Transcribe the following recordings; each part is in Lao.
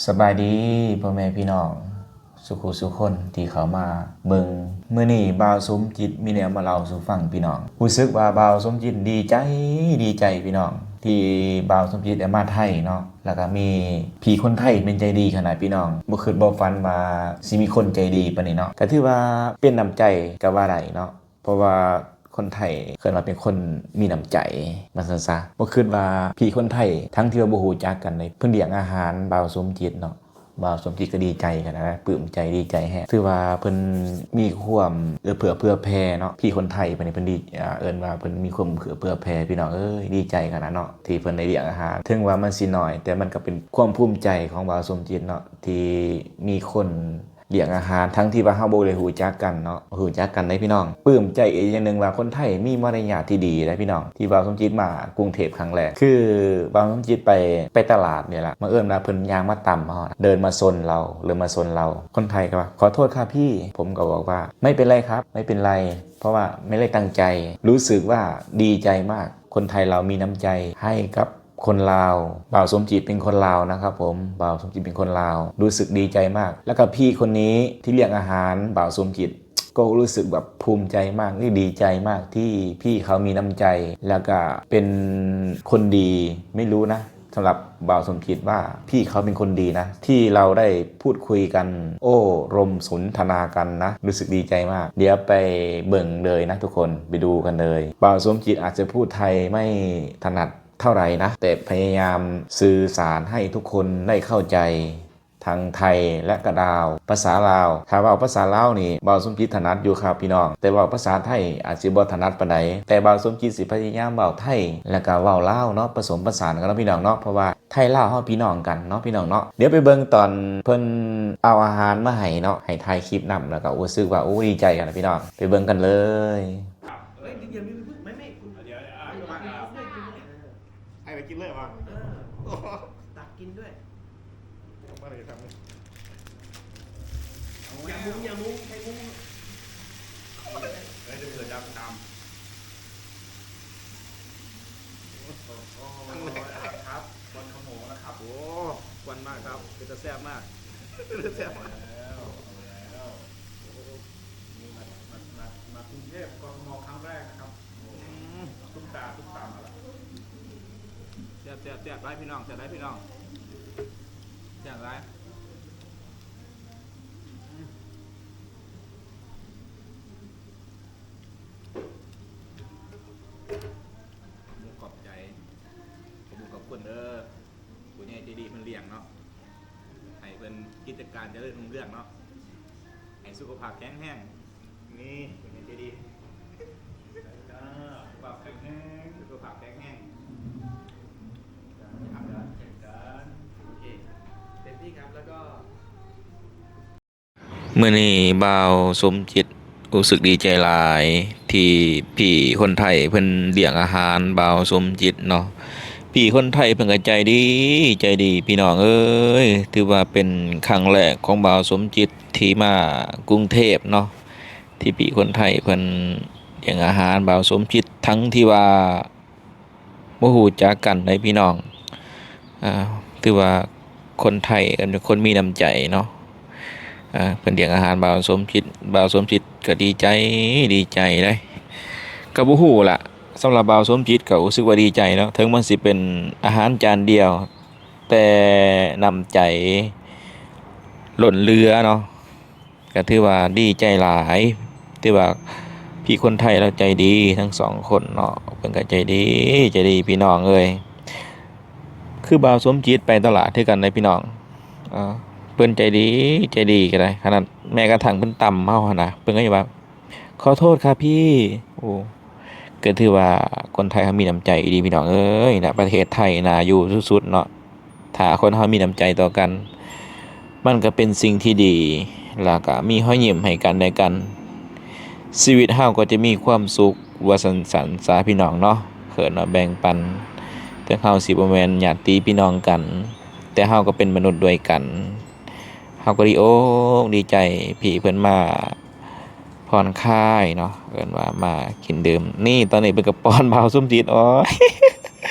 ສະບາຍດີພໍ່ແມ່ພີ່ນ້ອງ ສຸຂູສຸຄົນທີ່ເຂົ້າມາເບິ່ງ. ມື້ນີ້ບ່າວສົມຈິດມີແນວມາເລົ່າສູ່ຟັງພີ່ນ້ອງ. ຮູ້ສຶກວ່າບ່າວສົມຈິດດີໃຈ, ດີໃຈພີ່ນ້ອງ ທີ່ບ່າວສົມຈິດໄດ້ມາໄທເນາະ, ແລ້ວກໍມີພີ່ຄົນໄທເປັນໃຈດີຂະໜາດພີ່ນ້ອງ. ບໍ່ຄິດບໍ່ຝັນວ່າຊິມີຄົນໃຈດີປານນີ້ເນາະ. ກໍຖືວ່າເປັນນ້ຳໃຈກໍວ່າໄດ້ເນາະ. ເພາະວ່າຄົນໄທເອີ້ນວ່າເປັນຄົນມີນ້ຳໃຈ ວ່າຊັ້ນຊະ. ບໍ່ຄິດວ່າພີ່ຄົນໄທ ທັງທີ່ວ່າບໍ່ຮູ້ຈັກກັນເດ້ ເພິ່ນລ້ຽງອາຫານບ່າວສົມຈິດເນາະ. ບ່າວສົມຈິດກໍດີໃຈຂະໜາດ ປຶ້ມໃຈ ດີໃຈແຮງ. ຖືວ່າເພິ່ນມີຄວາມເອື້ອເຟື້ອເຜື່ອແຜ່ເນາະ. ພີ່ຄົນໄທເພິ່ນນີ້ ເພິ່ນດີ ອ່າ ເອີ້ນວ່າເພິ່ນມີຄວາມເອື້ອເຟື້ອເຜື່ອແຜ່ ພີ່ນ້ອງເອີຍ. ດີໃຈຂະໜາດເນາະ ທີ່ເພິ່ນໄດ້ລ້ຽງອາຫານ. ເຖິງວ່າມັນຊິໜ້ອຍ ແຕ່ມັນກໍເປັນຄວາມພູມໃຈຂອງບ່າວສົມຈິດເນາະ ທີ່ມີຄົນ ລ້ຽງອາຫານ ທັງທີ່ວ່າເຮົາບໍ່ໄດ້ຮູ້ຈັກກັນເນາະ, ຮູ້ຈັກກັນເດ້ພີ່ນ້ອງ. ປຶ້ມໃຈອີກຢ່າງໜຶ່ງວ່າຄົນໄທມີມາລະຍາດທີ່ດີເດ້ພີ່ນ້ອງ. ທີ່ບ່າວສົມຈິດມາກຸງເທບຄັ້ງແລກ ຄືບ່າວສົມຈິດໄປ ໄປຕະຫຼາດນີ້ລະ, ບັງເອີນວ່າເພິ່ນຍ່າງມາຕຳເຮົາ ເດີນມາຊົນເຮົາ ເດີນມາຊົນເຮົາ. ຄົນໄທກໍວ່າ ຂໍໂທດຄັບພີ່. ຜົມກໍບອກວ່າ ໄມ່ເປັນໄຣຄັບ ໄມ່ເປັນໄຣ ເພາະວ່າໄມ່ໄດ້ຕັ້ງໃຈ. ຮູ້ສຶກວ່າດີໃຈມາກ. ຄົນໄທເຮົາມີນ້ຳໃຈໃຫ້ກັບ ຄົນລາວ. ບ່າວສົມຈິດເປັນຄົນລາວນະຄັບຜົມ. ບ່າວສົມຈິດເປັນຄົນລາວ ຮູ້ສຶກດີໃຈມາກ. ແລ້ວກໍພີ່ຄົນນີ້ທີ່ລ້ຽງອາຫານບ່າວສົມຈິດ ກໍຮູ້ສຶກແບບພູມໃຈມາກ ຫຼື ດີໃຈມາກ ທີ່ພີ່ເຂົາມີນ້ຳໃຈ ແລ້ວກໍເປັນຄົນດີ. ໄມ່ຮູ້ນະ ສຳລັບບ່າວສົມຈິດວ່າ ພີ່ເຂົາເປັນຄົນດີນະ ທີ່ເຮົາໄດ້ພູດຄຸຍກັນ ໂອ້ລົມສົນທະນາກັນນະ. ຮູ້ສຶກດີໃຈມາກ. ດຽວໄປເບິ່ງເລີຍນະທຸກຄົນ ໄປດູກັນເລີຍ. ບ່າວສົມຈິດອາດຈະພູດໄທໄມ່ຖະໜັດ ເທົ່າໃດນະ ແຕ່ພະຍາຍາມສື່ສານໃຫ້ທຸກຄົນໄດ້ເຂົ້າໃຈ ທັງໄທ ແລະ ກະລາວ ພາສາລາວ. ຖ້າເວົ້າພາສາລາວນີ້ ບ່າວສົມຈິດຖະໜັດຢູ່ຄັບພີ່ນ້ອງ, ແຕ່ເວົ້າພາສາໄທອາດຊິບໍ່ຖະໜັດປານໃດ. ແຕ່ບ່າວສົມຈິດຊິພະຍາຍາມເວົ້າໄທ ແລະ ກະເວົ້າລາວເນາະ ປະສົມປະສານກັນເນາະພີ່ນ້ອງເນາະ, ເພາະວ່າໄທລາວເຮົາພີ່ນ້ອງກັນເນາະ ພີ່ນ້ອງເນາະ. ດຽວໄປເບິ່ງຕອນເພິ່ນເອົາອາຫານມາໃຫ້ເນາະ, ໃຫ້ຖ່າຍຄລິບນຳ ແລ້ວກະຮູ້ສຶກວ່າ ໂອ້ ດີໃຈກັນນະພີ່ນ້ອງ. ໄປເບິ່ງກັນເລີຍ. ເອີຍ ດຽວ ດຽວ ດຽວ ດຽວ ດຽວ ໃຫ້ໄປກິນເລີຍວ່າ ເອີ ຕັກກິນດ້ວຍ ມາເລີຍທຳ ຢ່າມຸງ ຢ່າມຸງ ໃຫ້ມຸງ ເອີ ດຽວເກີດດຳຕາມ ໂອ້ໂຫ ຄັບ ຄວັນຂະໂໝງແລ້ວຄັບ ໂອ້ ຄວັນມາຄັບ ເປັນຕາແຊບມາກ ເປັນຕາແຊບ ເອົາແລ້ວ ເອົາແລ້ວ ໂອ້ ມາ ມາ ມາກຸງເທບ ກທມ ຄັ້ງແລກນະຄັບ ອືມ ຕຸ້ມຕາ ຕຸ້ມຕາມມາລະ ແຊບ ແຊບ ແຊບຫຼາຍພີ່ນ້ອງ ແຊບຫຼາຍພີ່ນ້ອງ ແຊບຫຼາຍ ອືມ ຂອບໃຈ ຂອບຄຸນ ຂອບຄຸນເດີ ຜູ້ໃຫຍ່ໃຈດີເພິ່ນລ້ຽງເນາະ ໃຫ້ເພິ່ນກິດຈະການຈະເລີນຮຸ່ງເຮືອງເນາະ ໃຫ້ສຸຂະພາບແຂງແຮງ ນີ້ ເປັນໃຈດີ ເອີ ສຸຂະພາບແຂງແຮງ ສຸຂະພາບແຂງແຮງ ເຊັ່ນກັນ ໂອເຄ ເຕັມທີ່ຄັບ ແລ້ວກໍ ມື້ນີ້ບ່າວສົມຈິດຮູ້ສຶກດີໃຈຫຼາຍ ທີ່ພີ່ຄົນໄທເພິ່ນລ້ຽງອາຫານບ່າວສົມຈິດເນາະ. ພີ່ຄົນໄທເພິ່ນກໍໃຈດີ ໃຈດີ ພີ່ນ້ອງເອີຍ. ຖືວ່າເປັນຄັ້ງແລກຂອງບ່າວສົມຈິດທີ່ມາກຸງເທບເນາະ ທີ່ພີ່ຄົນໄທເພິ່ນລ້ຽງອາຫານບ່າວສົມຈິດ ທັງທີ່ວ່າບໍ່ຮູ້ຈັກກັນເດ້ພີ່ນ້ອງ. ອ່າ ຖືວ່າຄົນໄທເປັນຄົນມີນ້ຳໃຈເນາະ. ອ່າ ເພິ່ນລ້ຽງອາຫານບ່າວສົມຈິດ ບ່າວສົມຈິດກໍດີໃຈ ດີໃຈເດ້. ກໍບໍ່ຮູ້ລະ ສຳລັບບ່າວສົມຈິດກໍຮູ້ສຶກວ່າດີໃຈເນາະ ເຖິງມັນຊິເປັນອາຫານຈານດຽວ ແຕ່ນ້ຳໃຈລົ້ນເຫຼືອເນາະ ກໍຖືວ່າດີໃຈຫຼາຍ. ຖືວ່າພີ່ຄົນໄທລາວໃຈດີທັງສອງຄົນເນາະ ເພິ່ນກໍໃຈດີ ໃຈດີພີ່ນ້ອງເອີຍ. ຄືບ່າວສົມຈິດໄປຕະຫຼາດຄືກັນເດ້ພີ່ນ້ອງ ເອີ ເພິ່ນໃຈດີ ໃຈດີກໍໄດ້ ຂະໜາດແມ້ກະທັ່ງເພິ່ນຕຳເຮົາຫັ້ນນະ ເພິ່ນກໍຍັງວ່າ ຂໍໂທດຄ່ະພີ່. ໂອ້ ກໍຖືວ່າຄົນໄທເຮົາມີນ້ຳໃຈອີ່ຫຼີພີ່ນ້ອງເອີຍ ນະປະເທດໄທໜ້າຢູ່ສຸດໆເນາະ. ຖ້າຄົນເຮົາມີນ້ຳໃຈຕໍ່ກັນ ມັນກໍເປັນສິ່ງທີ່ດີ ແລ້ວກໍມີຮອຍຍິ້ມໃຫ້ກັນແລະກັນ ຊີວິດເຮົາກໍຈະມີຄວາມສຸກ ວ່າຊັ້ນໆຊະພີ່ນ້ອງເນາະ. ເອີ້ນວ່າແບ່ງປັນ ເຖິງເຮົາຊິບໍ່ແມ່ນຍາດຕິພີ່ນ້ອງກັນ ແຕ່ເຮົາກໍເປັນມະນຸດດ້ວຍກັນ. ເຮົາກໍດີອົກດີໃຈ ທີ່ເພິ່ນມາ ຜ່ອນຄາຍເນາະ ເອີ້ນວ່າມາກິນດື່ມ. ນີ້ ຕອນນີ້ເພິ່ນກໍປ້ອນບ່າວສົມຈິດ ໂອ້ຍ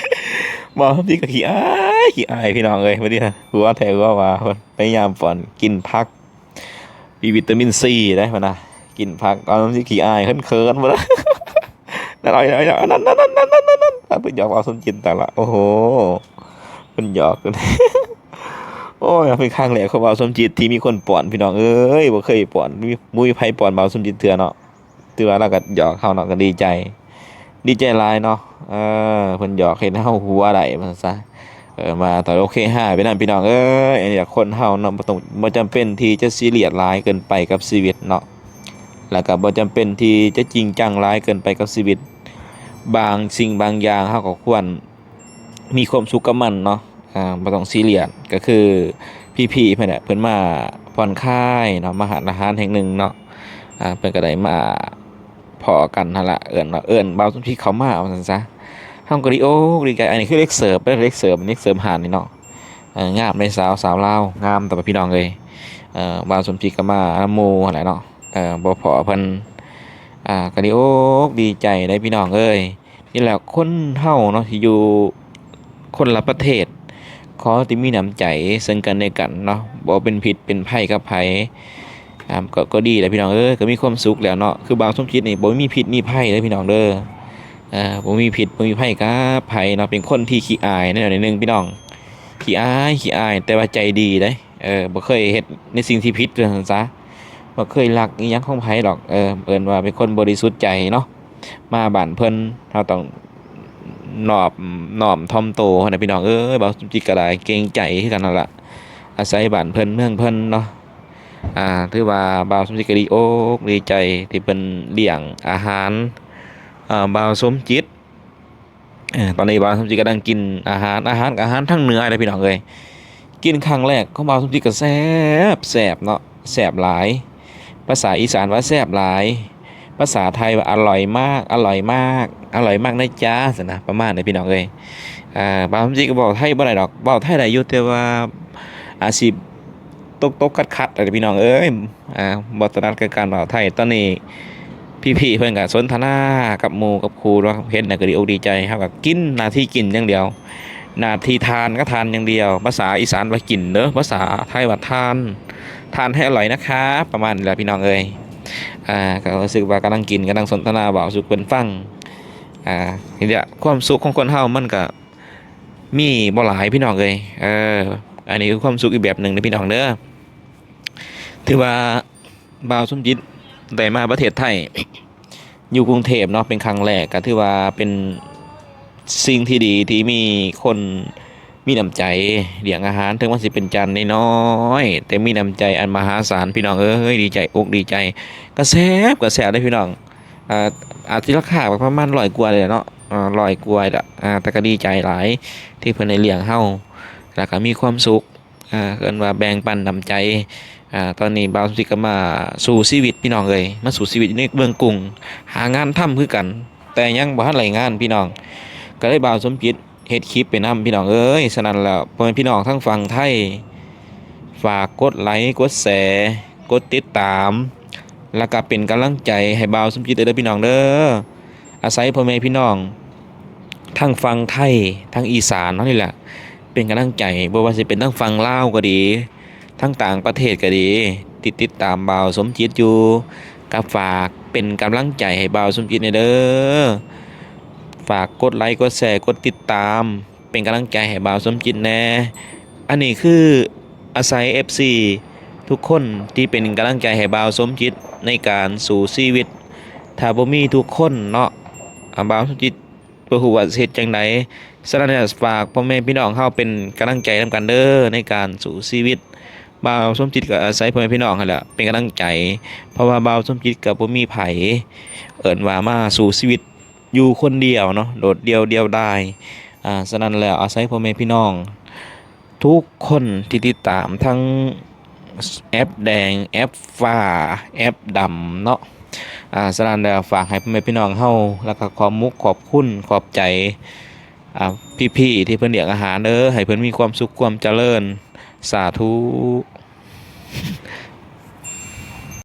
ບໍ່ ເຮົາມີກໍຂີ້ອາຍ ຂີ້ອາຍພີ່ນ້ອງເອີຍ ບາດນີ້ນະ ຫົວແທ້ຫົວວ່າ ເພິ່ນພະຍາຍາມປ້ອນ ກິນຜັກ ມີວິຕາມິນຊີໄດ໋ ເພິ່ນວ່າ ກິນຜັກ ເອົາ ຂີ້ອາຍເຂີນໆ ບໍ່ໄດ້ ນັ້ນ ນັ້ນ ນັ້ນ ນັ້ນ ນັ້ນ ນັ້ນ ນັ້ນ ນັ້ນ ເພິ່ນຢອກເວົ້າສົມຈິດຕາລະ ໂອ້ໂຫ ເພິ່ນຢອກ ໂອ້ຍ ເປັນຄັ້ງແລກຂອງບ່າວສົມຈິດທີ່ມີຄົນປ້ອນ ພີ່ນ້ອງເອີຍ ບໍ່ເຄີຍປ້ອນ ບໍ່ມີໃຜປ້ອນບ່າວສົມຈິດເທື່ອເນາະ. ຖືວ່າລາວກໍຢອກເຮົາເນາະ ກໍດີໃຈ ດີໃຈຫຼາຍເນາະ ເອີ ເພິ່ນຢອກເຮັດໃຫ້ເຮົາຫົວໄດ້ວ່າຊັ້ນຊະ ເອີ ມາຕະ ໂອເຄ ຫາຍໄປນຳ ພີ່ນ້ອງເອີຍ ອັນນີ້ລະຄົນເຮົາເນາະ ບໍ່ຕ້ອງ ບໍ່ຈຳເປັນທີ່ຈະຊີຣຽສຫຼາຍເກີນໄປກັບຊີວິດເນາະ ແລ້ວກໍບໍ່ຈຳເປັນທີ່ຈະຈິງຈັງຫຼາຍເກີນໄປກັບຊີວິດ ບາງສິ່ງບາງຢ່າງເຮົາກໍຄວນ ມີຄວາມສຸກກັບມັນເນາະ ອາ ບໍ່ຕ້ອງຊີຣຽສ ກໍຄືພີ່ໆ ເພິ່ນແຫຼະ ເພິ່ນມາຜ່ອນຄາຍເນາະ ມາຮ້ານອາຫານແຫ່ງໜຶ່ງເນາະ ອາ ເພິ່ນກໍໄດ້ມາພໍ້ກັນຫັ້ນລະ ເອີ້ນວ່າ ເອີ້ນບ່າວສົມຈິດເຂົ້າມາວ່າຊັ້ນຊະ ເຮົາກໍດີອົກດີໃຈ ອັນນີ້ຄືເດັກເສີບເດີ ເດັກເສີບ ເດັກເສີບຮ້ານນີ້ເນາະ ເອີ ງາມເດ້ ສາວ ສາວລາວ ງາມແຕ່ວ່າ ພີ່ນ້ອງເອີຍ ເອີ ບ່າວສົມຈິດກໍມານຳໝູ່ຫັ້ນແຫຼະເນາະ ເອີ ບໍ່ພໍ້ເພິ່ນ ອາ ກໍດີອົກດີໃຈເດ້ ພີ່ນ້ອງເອີຍ. ນີ້ແຫຼະ ຄົນເຮົາເນາະ ທີ່ຢູ່ຄົນລະປະເທດ ຂໍແຕ່ມີນ້ຳໃຈເຊິ່ງກັນແລະກັນເນາະ ບໍ່ເປັນພິດເປັນໄພກັບໃຜ ອາ ກໍ ກໍດີແຫຼະ ພີ່ນ້ອງເອີຍ ກໍມີຄວາມສຸກແລ້ວເນາະ ຄືບ່າວສົມຈິດນີ້ບໍ່ມີພິດມີໄພເດ້ ພີ່ນ້ອງເດີ ອາ ບໍ່ມີພິດບໍ່ມີໄພກັບໃຜເນາະ ເປັນຄົນທີ່ຂີ້ອາຍແນວໜຶ່ງ ພີ່ນ້ອງ ຂີ້ອາຍ ຂີ້ອາຍ ແຕ່ວ່າໃຈດີເດ້ ເອີ ບໍ່ເຄີຍເຮັດໃນສິ່ງທີ່ຜິດວ່າຊັ້ນຊະ ບໍ່ເຄີຍລັກອີ່ຫຍັງຂອງໃຜດອກ ເອີ ເອີ້ນວ່າເປັນຄົນບໍລິສຸດໃຈເນາະ ມາບ້ານເພິ່ນ ເຮົາຕ້ອງນອບນ້ອມຖ່ອມໂຕຫັ້ນນະ ພີ່ນ້ອງເອີຍ ບ່າວສົມຈິດກໍໄດ້ເກງໃຈຄືກັນຫັ້ນລະ ອາໄສບ້ານເພິ່ນເມືອງເພິ່ນເນາະ ອາ ຖືວ່າບ່າວສົມຈິດກໍດີອົກດີໃຈທີ່ເພິ່ນລ້ຽງອາຫານ ອາ ບ່າວສົມຈິດ ເອີ ຕອນນີ້ບ່າວສົມຈິດກຳລັງກິນອາຫານ ອາຫານ ອາຫານທາງເໜືອເດ້ ພີ່ນ້ອງເອີຍ ກິນຄັ້ງແລກຂອງບ່າວສົມຈິດກໍແຊບ ແຊບເນາະ ແຊບຫຼາຍ ພາສາອີສານວ່າແຊບຫຼາຍ ພາສາໄທວ່າອະລ່ອຍມາກ ອະລ່ອຍມາກ ອະລ່ອຍມາກນະຈ໊າ ຊັ້ນນະ ປະມານນີ້ ພີ່ນ້ອງເອີຍ ອາ ບ່າວສົມຈິດກໍເວົ້າໄທບໍ່ໄດ້ດອກ ເວົ້າໄທໄດ້ຢູ່ ແຕ່ວ່າອາດຊິ ຕົກໆຂັດໆ ເດີພີ່ນ້ອງເອີຍ ອາ ບໍ່ຖະໜັດກັບການເວົ້າໄທ ຕອນນີ້ພີ່ໆເພິ່ນກໍສົນທະນາກັບໝູ່ກັບຄູ່ເນາະ ເຫັນແລ້ວກໍດີອົກດີໃຈ ເຮົາກໍກິນ ໜ້າທີ່ກິນຢ່າງດຽວ ໜ້າທີ່ທານກໍທານຢ່າງດຽວ ພາສາອີສານວ່າກິນເດີ ພາສາໄທວ່າທານ ທານໃຫ້ອະລ່ອຍນະຄາ ປະມານນີ້ແຫຼະພີ່ນ້ອງເອີຍ ອາ ກໍຮູ້ສຶກວ່າກຳລັງກິນ ກຳລັງສົນທະນາເວົ້າສູ່ເພິ່ນຟັງ ອາ ນີ້ແຫຼະ ຄວາມສຸກຂອງຄົນເຮົາມັນກໍ ມີບໍ່ຫຼາຍພີ່ນ້ອງເອີຍ ເອີ ອັນນີ້ຄືຄວາມສຸກອີກແບບໜຶ່ງເດີພີ່ນ້ອງເດີ ຖືວ່າບ່າວສົມຈິດໄດ້ມາປະເທດໄທ ຢູ່ກຸງເທບເນາະ ເປັນຄັ້ງແລກ ກໍຖືວ່າເປັນສິ່ງທີ່ດີທີ່ມີຄົນມີນ້ຳໃຈລ້ຽງອາຫານ ເຖິງວ່າຊິເປັນຈານນ້ອຍໆ ແຕ່ມີນ້ຳໃຈອັນມະຫາສານ ພີ່ນ້ອງເອີຍ ດີໃຈອົກດີໃຈ ກະແຊບ ກະແຊບເດ້ພີ່ນ້ອງ ອາ ອາດຊິລາຄາປະມານຮ້ອຍກວ່ານີ້ແຫຼະເນາະ ອາ ຮ້ອຍກວ່ານີ້ແຫຼະ ອາ ແຕ່ກໍດີໃຈຫຼາຍທີ່ເພິ່ນໄດ້ລ້ຽງເຮົາ ແລ້ວກໍມີຄວາມສຸກ ອາ ເອີ້ນວ່າແບ່ງປັນນ້ຳໃຈ ອາ ຕອນນີ້ບ່າວສົມຈິດກໍມາສູ້ຊີວິດພີ່ນ້ອງເອີຍ ມາສູ້ຊີວິດຢູ່ໃນເມືອງກຸງ ຫາງານທຳຄືກັນ ແຕ່ຍັງບໍ່ທັນໄດ້ງານພີ່ນ້ອງ ກໍເລີຍບ່າວສົມຈິດເຮັດຄລິບໄປນຳພີ່ນ້ອງເອີຍ ສະນັ້ນແລ້ວ ພໍ່ແມ່ພີ່ນ້ອງທາງຝັ່ງໄທ ຝາກກົດໄລ ກົດແຊ ກົດຕິດຕາມ ແລ້ວກໍເປັນກຳລັງໃຈໃຫ້ບ່າວສົມຈິດເດີພີ່ນ້ອງເດີ ອາໄສພໍ່ແມ່ພີ່ນ້ອງທາງຝັ່ງໄທ ທາງອີສານເຮົານີ້ແຫຼະ ເປັນກຳລັງໃຈ ບໍ່ວ່າຊິເປັນທາງຝັ່ງລາວກໍດີ ທາງຕ່າງປະເທດກໍດີ ທີ່ຕິດຕາມບ່າວສົມຈິດຢູ່ ກໍຝາກເປັນກຳລັງໃຈໃຫ້ບ່າວສົມຈິດແດ່ເດີ ຝາກກົດໄລ ກົດແຊ ກົດຕິດຕາມ ເປັນກຳລັງໃຈໃຫ້ບ່າວສົມຈິດແດ່ ອັນນີ້ຄືອາໄສເອັຟຊີທຸກຄົນທີ່ເປັນກຳລັງໃຈໃຫ້ບ່າວສົມຈິດໃນການສູ້ຊີວິດ ຖ້າບໍ່ມີທຸກຄົນເນາະ ອາ ບ່າວສົມຈິດບໍ່ຮູ້ວ່າຊິເຮັດຈັ່ງໃດ ສະນັ້ນແລ້ວ ຝາກພໍ່ແມ່ພີ່ນ້ອງເຮົາເປັນກຳລັງໃຈນຳກັນເດີ ໃນການສູ້ຊີວິດ ບ່າວສົມຈິດກໍອາໄສພໍ່ແມ່ພີ່ນ້ອງຫັ້ນແຫຼະເປັນກຳລັງໃຈ ເພາະວ່າບ່າວສົມຈິດກໍບໍ່ມີໃຜ ເອີ້ນວ່າມາສູ້ຊີວິດ ຢູ່ຄົນດຽວເນາະ ໂດດດ່ຽວ ດຽວດາຍ ອາ ສະນັ້ນແລ້ວ ອາໄສພໍ່ແມ່ພີ່ນ້ອງທຸກຄົນທີ່ຕິດຕາມທັງແອັບແດງ ແອັບຟ້າ ແອັບດຳເນາະ ອາ ສະນັ້ນແລ້ວ ຝາກໃຫ້ພໍ່ແມ່ພີ່ນ້ອງເຮົາ ແລ້ວກໍຂອບມຸກຂອບຄຸນ ຂອບໃຈ ອາ ພີ່ໆທີ່ເພິ່ນລ້ຽງອາຫານເດີ ໃຫ້ເພິ່ນມີຄວາມສຸກຄວາມຈະເລີນ ສາທຸ.